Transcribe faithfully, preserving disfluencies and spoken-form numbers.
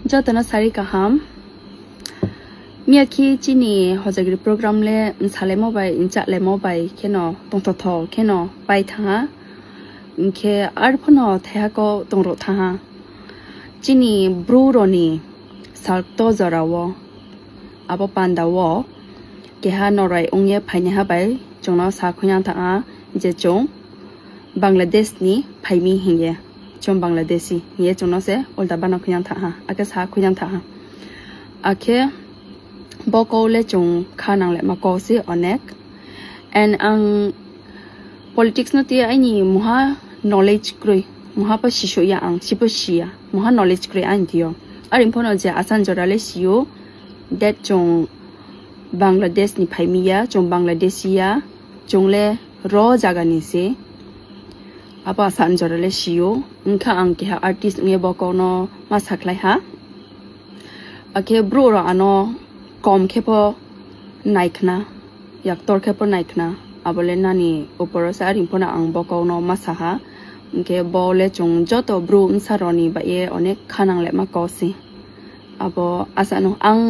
Joto no sari kaham. Miyakhe chini Hojagiri program le bsalaimo bai, bchalaimo bai kheno tongthotho kheno pai thanng ha. Hing khe arphuh no thaiha kau tongruh thanng ha. Chini Bru rao ni salkto jora wo, abo panda wo keha norai ong ye phainaiha bai chung no sa khuinang thanng ha je chung Bangladesh ni phai mi hing ye, chung Bangladeshi hing ye chung no se ulta bano khuinang thanng ha, akhe sa khuinang thanng ha. Akhe bo kau le chung kha nang le ma kau se onek. And ang politics no tui ye aini mungha knowledge kroi, mungha pho sisouh ya ang, si pho si ya, mungha knowledge kroi aini thing yo. Are pho no je asa jora le si ou, that chung Bangladesh ni phai mi ya, chung Bangladeshi ya, chung le ro zaga ni se. Abo asa jora le si ou, ong kha ang keha artist ong ye bo kau no ma sakhlai ha. Akhe brouh rao ano kom khe pho nai khna, yaktor khe pho nai khna, abo le nani upor wo se, are pho no ang bo kau no ma sa ha. Hing khe bo le chung joto Bru bsa rao ni bai ye onek kha nang le ma kau se. Abo asa no ang